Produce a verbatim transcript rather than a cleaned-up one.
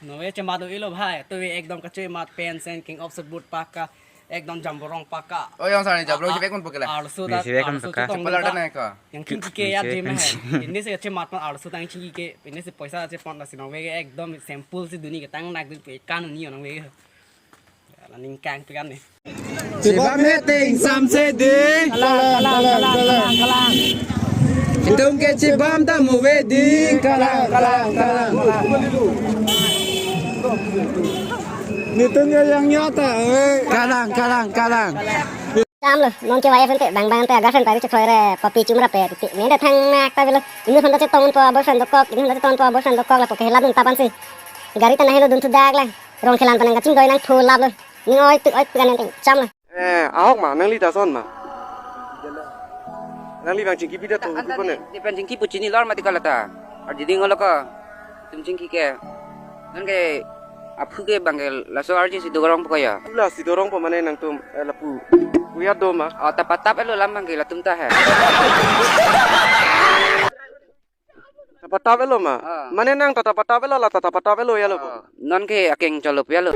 Nave chemat do-ilo bhai, to ekdom kachemat pen sen king of sebut paka, ekdom jamborong paka. Oh, yang sana jamborong Ah, ah, sibek pun pukila. Arloso Ni ta, sibek pun arloso paka. Chetong Chapal ada ta. Naik ka? Yang chingki ke Ni ya sibek di pun mah. Si- Ini si chemat pon arloso tang chingki ke, ini si poisa chemat nasi nang vege ekdom sample si duni ke tang nak dun pe kan ni nang vege. La ningkang pe kan ni. Chibam he ting samse ding. Kalang, kalang, kalang, kalang, kalang. Itum ke chibam ta muve ding. Kalang, kalang, kalang. Nitum ya yang nyata, eh. Kalang, kalang, kalang. Cham lo, non ke wife ante, bang bang ante, girlfriend pari chekroire, papi chumra pe, ti, nende thang nak ta velo. Ini honda chetong po boyfriend dokok, ini honda chetong po boyfriend dokok, lapu ke helat nung tapan si. Gari ta nahelo dun thu dak la. Rong kelan panang kachingdoi nang thu lap lo. Ni oi tu oi tu kan ting cham lo. Eh, ahok ma, nangli ta son ma. Nangli bang chingki pida tu, Anta tu kone. Di, di pen chingki pu chini lor mati kalata. Arjiding olo ko. Tum chingki ke. Non ke aphu ke bang ke laso arji si dorong po ya. Pula si dorong po mane nangtum, eh, lapu. Kuya do ma. Oh, tapa tap elo lam bang ke latum ta he. Tapa tap elo ma. Ah. Mane nang ta tapa tap elo la ta tapa tap elo ya lo po. Oh, non ke akeng cholo ya lo.